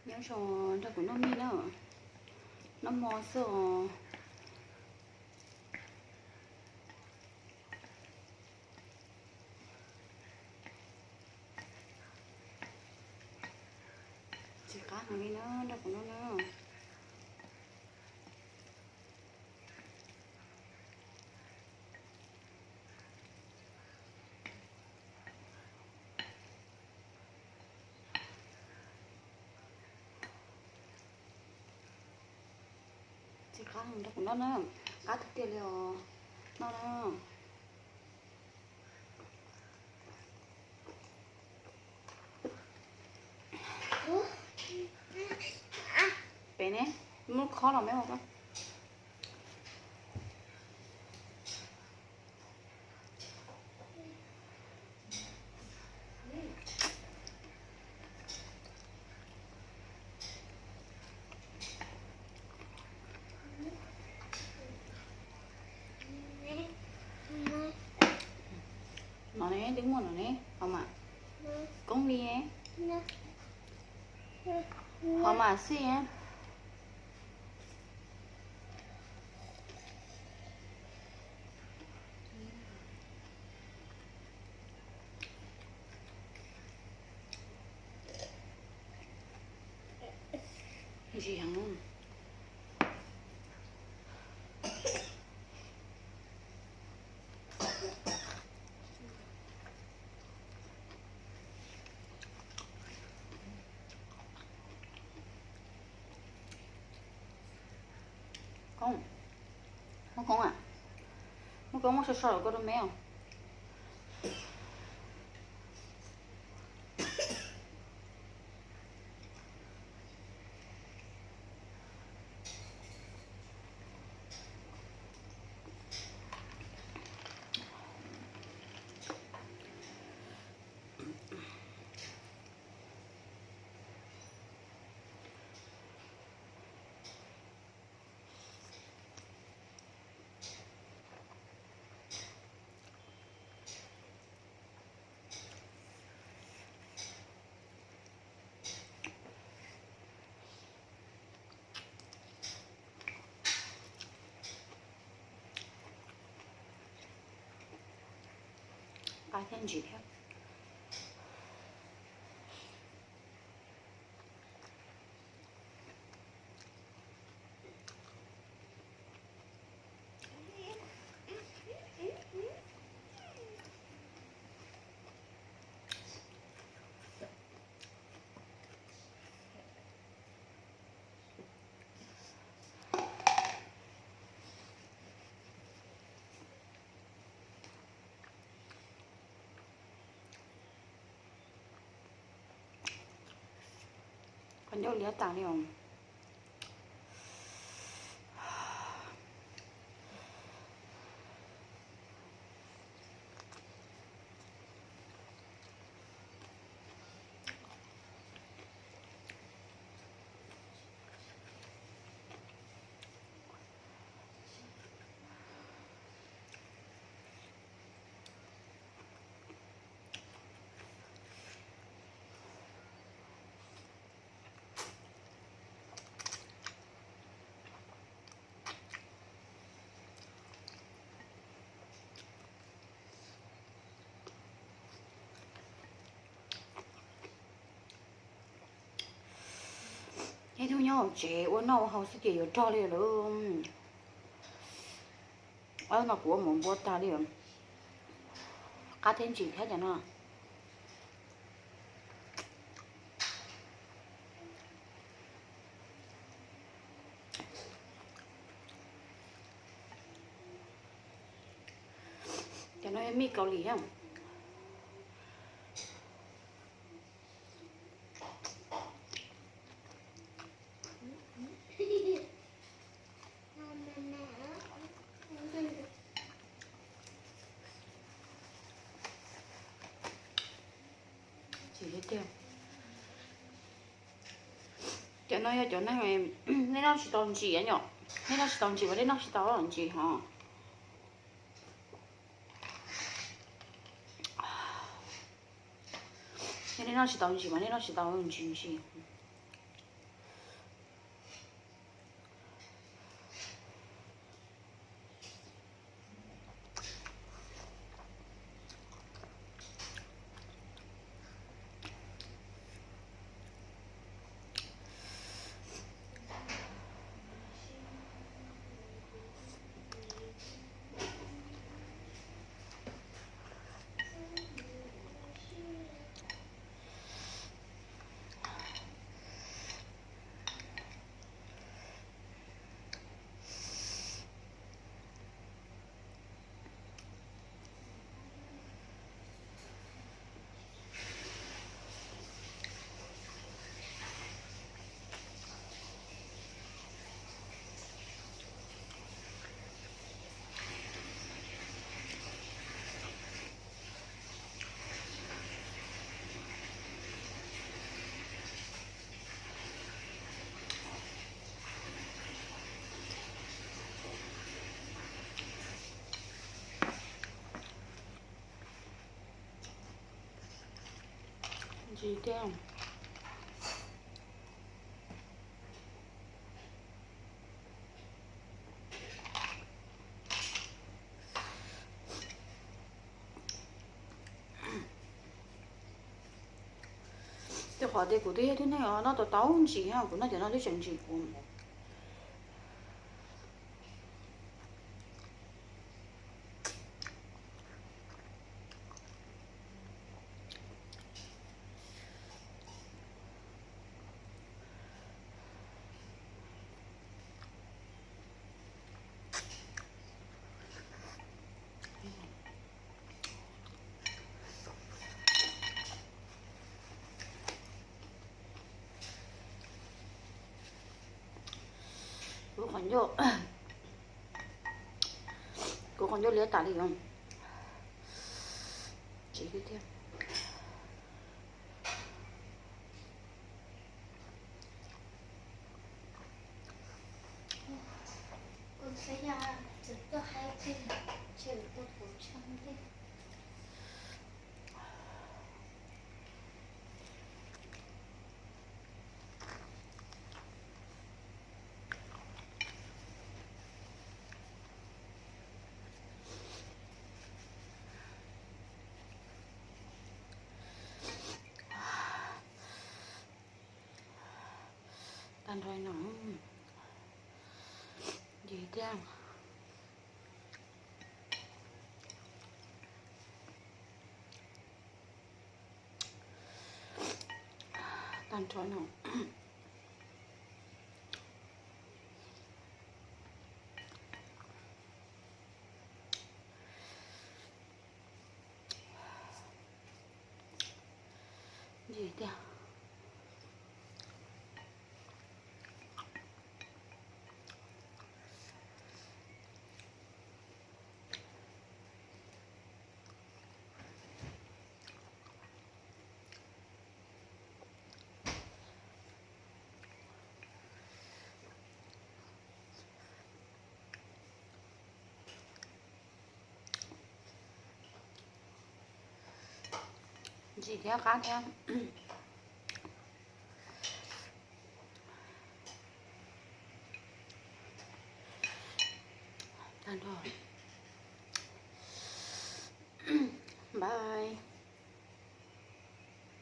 Nyob zoo, nrog kuv noj mij na, noj hmo xwb os. Tsis qab heev li na, nrog kuv noj na. Tsis qab heev, nrog kuv noj na, qab tiag tiag li os, noj na. Pem ne, muab khob los me ua koj. No ne, twb muaj no ne, ho mas, koob li, ho mas xij. Ntsim heev. Koob, muaj koob a, muaj koob muab so so rau koj rau me os. Qab thiab ntsim thiab. Qhov ncauj liab tas li os. Ib tug nyob hauv tsev ua noj ua haus xwb ces yuav rog li lawm. Ob no kuv ua mus npua tag li. Qab thiab ntsim thiab cov no. Cov no yog mij Kaus Lim na. Cov no yog cov neeg nej noj tsis tau ntsim yom, nej noj tsis tau ntsim mas nej noj tsis tau ntsim ho. Nej noj tsis tau ntsim mas nej noj tsis tau ntsim ntsim. Tsis tiag. Tej qhov tias kuv twb yog tib neeg noj tau tau ntsis, kuv noj cov no twb tseem ntsim kuv. Kuv qhov ncauj, kuv qhov ncauj liab tas li os. Tsis tiag. Tag nrho no, ntsim tiag. Tag nrho no. Ntsim tiag. Ntsim thiab qab thiab. Tag nrho. Bye.